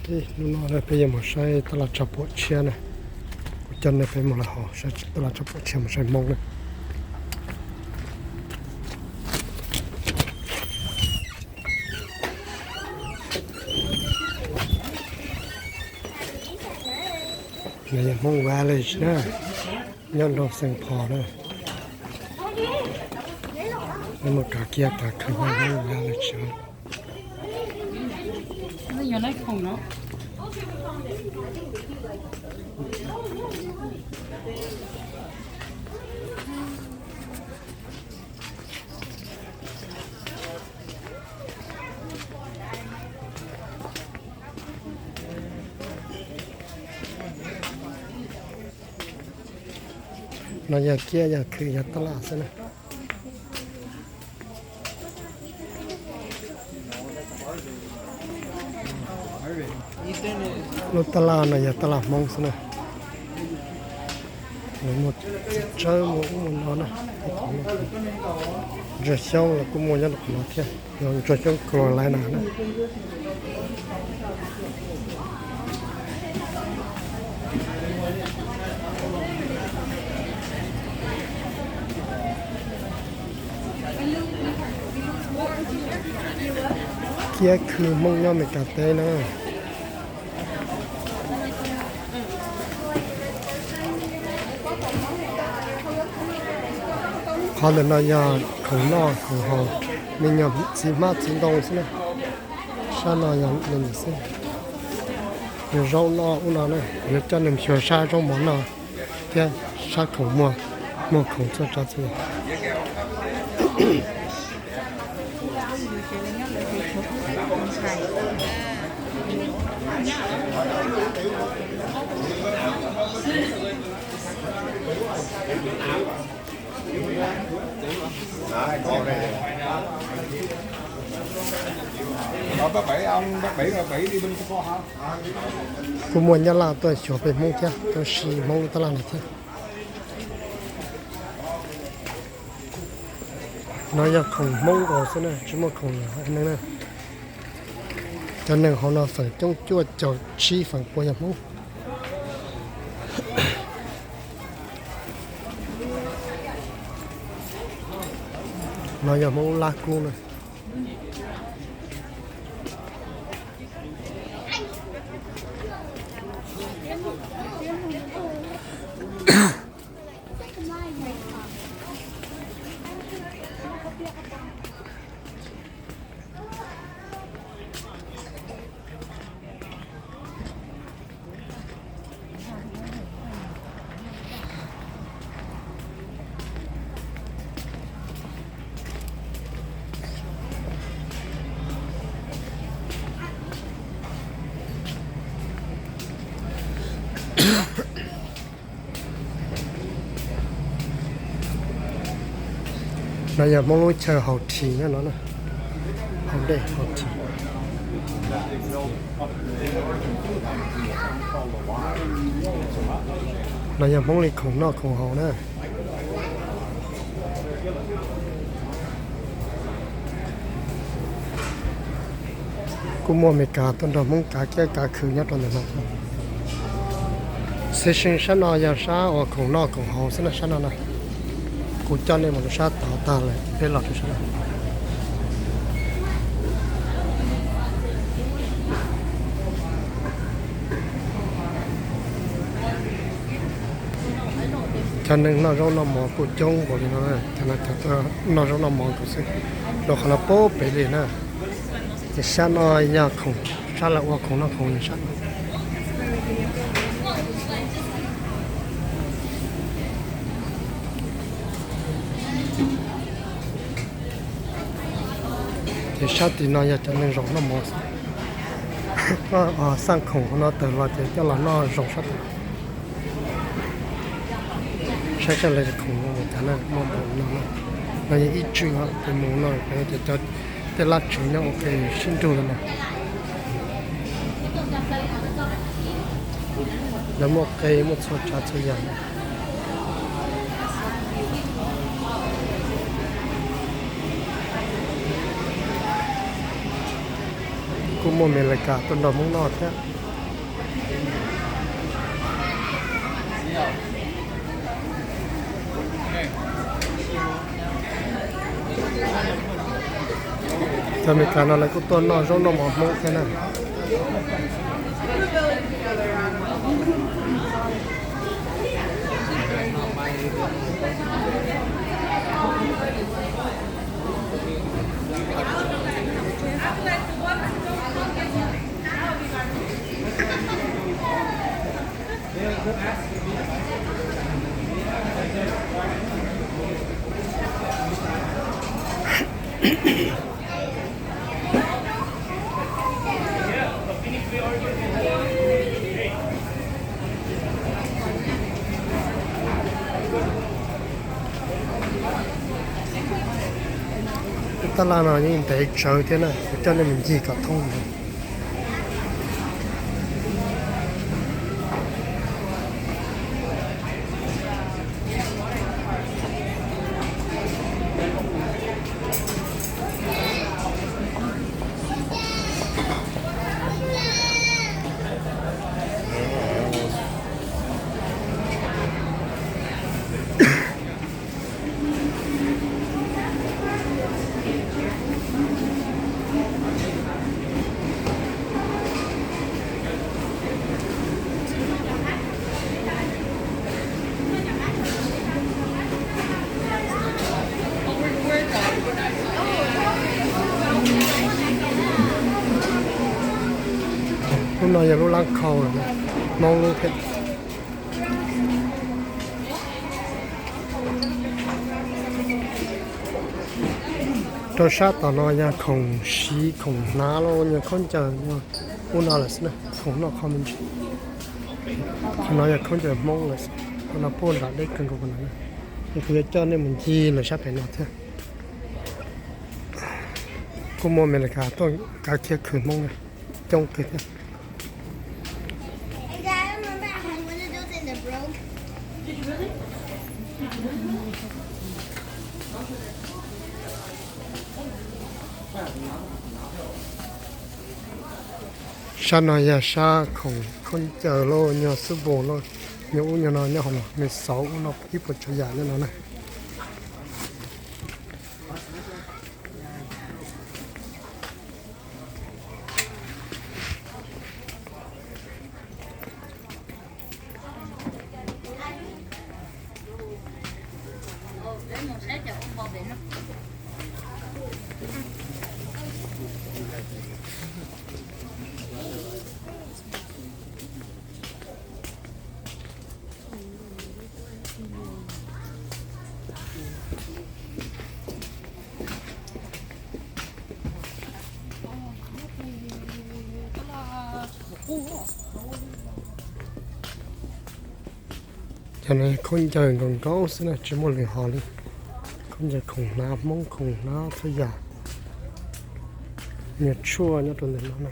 Hnub no peb yuav mus saib taj laj tshav puam tshiab na. Kuv coj nej peb mus lawm hauv saib taj laj tshav puam tshiab, mus saib Hmoob na. No yog Hmoob Village na, nyob nroog Xeev Phos na. Mus kav kiab kav khw Hmoob Village. No yog kiab yog khw yog taj laj xwb na. Lub taj laj no yog taj laj Hmoob xwb na. Lawv muag txiv tsawb muag ub muag no na. Ntsuag xyoob los kuj muaj nyob rau qhov no thiab, yog ntsuag xyoob Carolina na. Kiab khw Hmoob nyob Amelikas teb na. Qhov ntawm no yog khoom noj khoom haus, me nyuam txiv hmab txiv ntoo xwb na. Sab no yog me nyuam xwb. Yog zaub noj ub no na, yuav coj neeg xyuas sab zaub mov noj thiab sab khoom muag, muag khoom txhua tsav txhua yam. Kuj muaj Nyab Laj tuaj xyuas peb Hmoob thiab, tuaj sim Hmoob lub taj laj no thiab. No yog khoom Hmoob nkaus xwb na, tsis muaj khoom lwm neeg na. Cov neeg hauv no feem coob cuaj caum tsib feem pua yog Hmoob. No yog Hmoob lab kub na. No yog Hmoob lub chaw haus this nyob no na. Haus dej haus this. No yog Hmoob li khoom noj khoom haus na. Kuj muaj Amelikas tuaj nrog Hmoob kav kiab kav khw nyob rau ntawm no. Section sab no yog sab uas khoom noj khoom haus xwb na sab no na. Kuv coj nej mus rau sab tod tag lawm peb los rau sab no. Cov neeg noj zaub noj mov kuj coob npaum li no, cov no cov noj zaub noj mov nkaus xwb, rau qhov no pab pem li na. Ces sab no yog khoom, sab lawv ua khoom noj khoom haus sab no. Ces sab tim no yog cov neeg zaum noj mov xwb. Xaj khoom hauv no tawm los ces coj los noj zaum sab tim. Saib sab lawv khoom no ua cas na, muaj npaum no na. No yog ib tswm, ces mus no ces cov tej lab tswv nyob ua ke sib nrug li na. Lawv muaj qe muaj txhua tsav txhua yam. Kuj muaj Amelikas tuaj nrog Hmoob noj thiab. Cov Amelikas no lawv kuj tuaj noj zaub noj mov Hmoob thiab na. Tab laj no yeej ntev tsawv thiab na, kuv coj nej mus ncig kom thoob. Lub no yog lub lab khau, Hmoob lub thiab. Rau sab tom no yog khoom siv khoom hnav los yog khaub ncaws, ub no lawm xwb na, khoom noj khoom me ntsis. Qhov no yog khaub ncaws Hmoob lawm xwb, qhov no puag nram deb kawg nkaus qhov no na. Es kuv yuav coj nej mus ncig lawm sab pem no thiab. Kuj muaj Amelikas tuaj kav kiab khwv Hmoob na, coob kawg thiab. Sab no yog sab khoom khaub ncaws los nyuag xub npoo los nyuag ub nyuag no nyob hauv no, nws xauv ub no ib puas tsav yam nyob no na. Cov no khaub ncaws nkaus nkaus xwb na, tsis muaj lwm hom li. Khaub ncaws khoom hnav Hmoob, khoom hnav txhua yam, nyias tshuaj nyob rau ntawm no na.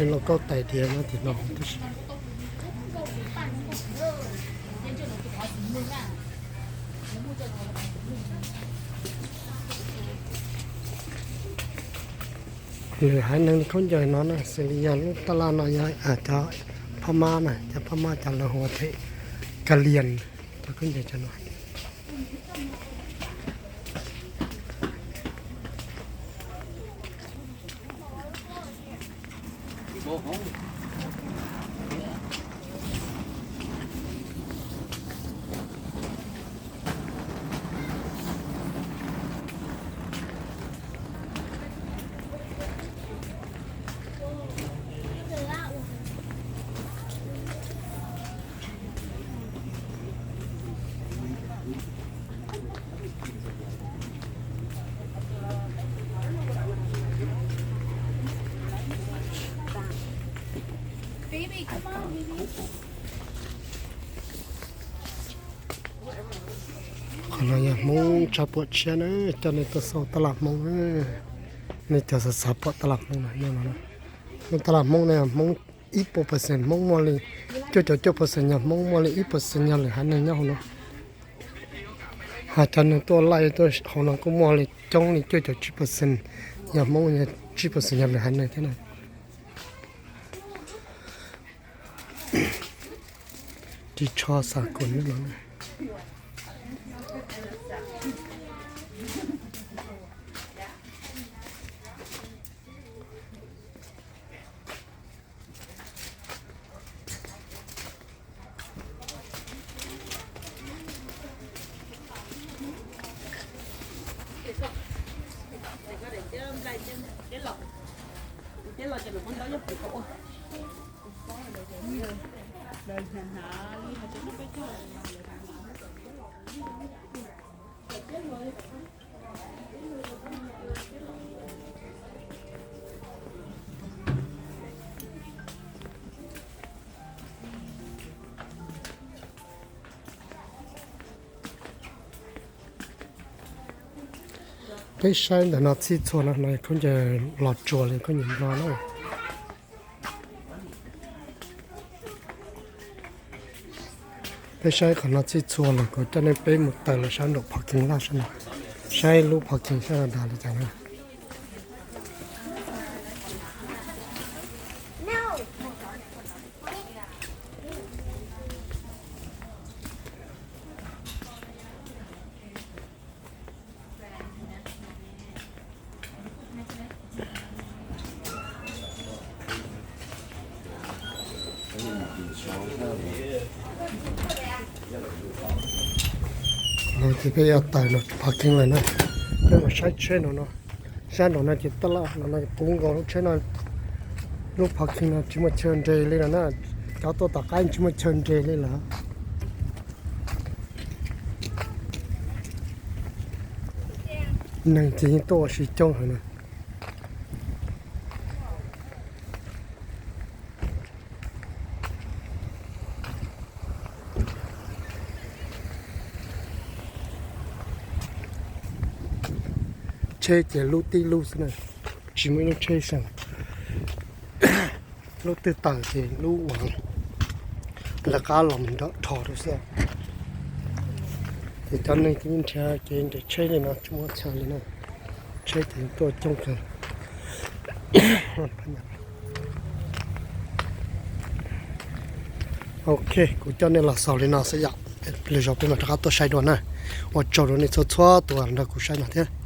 Lauj kaub tais diav no tim no tib si. Lwm haiv neeg khaub ncaws no na, xws li yog lub taj laj no yog cov Phab Mab na, cov Phab Mab cov lawv hu ua them Kalias, cov khaub ncaws cov no. Qhov no yog Hmoob tshaj puam tshiab na, coj nej tuaj xauj tab laj Hmoob na. Nej cov xav xav pom tab laj Hmoob na, nyob no na. Tab laj Hmoob na, Hmoob ib puas percent Hmoob muaj li cuaj caum cuaj percent yog Hmoob, muaj li ib percent yog lwm haiv neeg nyob hauv no. Hos cov neeg tuaj laij tuaj hauv no kuj muaj li coob li cuaj caum tsib percent yog Hmoob, yog tsib percent yog lwm haiv neeg thiab na. Ris tsho xav kom nyob no. Peb saib ntawm no txhij txhua no, no khaub ncaws los tsuas li khaub ncaws Nplog na. Peb saib qhov no txhij txhua lawm, kuv coj nej peb mus tawm los sab nraum parking lot sab no, saib lub parking sab no dag li cas na. No ces peb yuav tawm los parking lawm na. Peb mus saib tsheb no no. Sab nraum no ces taj laj no no puv nkaus lub tsheb no. Lub parking no tsis muaj chaw nres li no na. Cov tuaj tom qab tsis muaj chaw nres li lawm. Neeg ces yeej tuaj ua si coob heev na. Tsheb ces lub tib lub xwb na, tsis muaj ib lub tsheb seem. Lub twg tawm ces lub uas lawv qab los mus nram rho rau xwb. Ces cov neeg ces nrhiav kev nres tsheb li no tsis muaj chaw li na. Tsheb ces tuaj coob kawg. Ok, kuv coj nej los xaus li no xwb yom. Lwm zaus peb mam rov qab tuaj saib dua na. Ua tsaug rau nej txhua txhua tus nrog kuv saib no thiab.